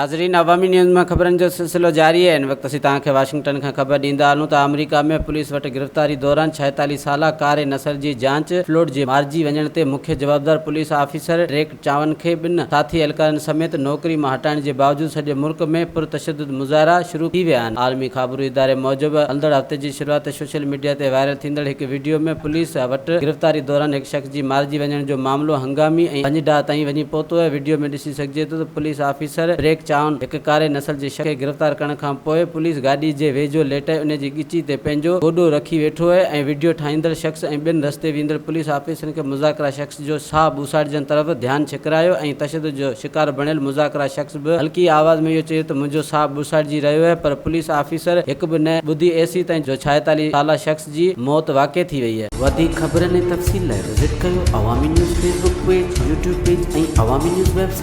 ناظرين عوامي نيوز مان خبرن جو سلسلو جاري آهي. هن وقت اسين توهان کي واشنگٽن کان خبر ڏيندا هلون ته آمريڪا ۾ پوليس وٽ گرفتاري دوران 46 سالا ڪاري نسل جي جانچ فلوڊ جي مارجي وڃڻ تي مکيه جوابدار پوليس آفيسر ڊريڪ چاون کي ٻن ساٿي اهلڪارن سميت نوڪري مان هٽائڻ جي باوجود سڄي ملڪ ۾ پرتشدد مظاهرا شروع ٿي ويا آهن. عالمي خابرو اداري موجب هلندڙ هفتي جي شروعات تي سوشل ميڊيا تي وائرل ٿيندڙ هڪ وڊيو ۾ پوليس وٽ گرفتاري دوران هڪ شخص جي مارجي وڃڻ جو معاملو هنگامي ۽ ڀڃ ڊاهه تائين وڃي پهتو آهي. وڊيو ۾ ڏسي سگهجي ٿو ته پوليس آفيسر بريڪ چائون هڪ ڪاري نسل جي شخص کي گرفتار ڪرڻ کان پوء پوليس گاڏي جي ويجهو ليٽائي ان جي ڳچي تي پنهنجو گوڏو رکي ويٺو آهي ۽ وڊيو ٺاهيندڙ شخص ۽ ٻين رستي ويندڙ پوليس آفيسرن کي مذاڪره شخص جو ساهه ٻوساٽجڻ طرف ڌيان ڇڪرايو ۽ تشدد جو شڪار بڻيل مذاڪره شخص به هلڪي آواز ۾ اهو چيو ته منهنجو ساهه ٻوساٽجي رهيو آهي پر پوليس آفيسر هڪ به نه ٻڌي ايسيتائين جو 46 سالا شخص جي موت واقع ٿي وئي. وڌيڪ خبرن ۽ تفصيل لاء وزٽ ڪيو Awami news Facebook page, YouTube page ۽ Awami news website.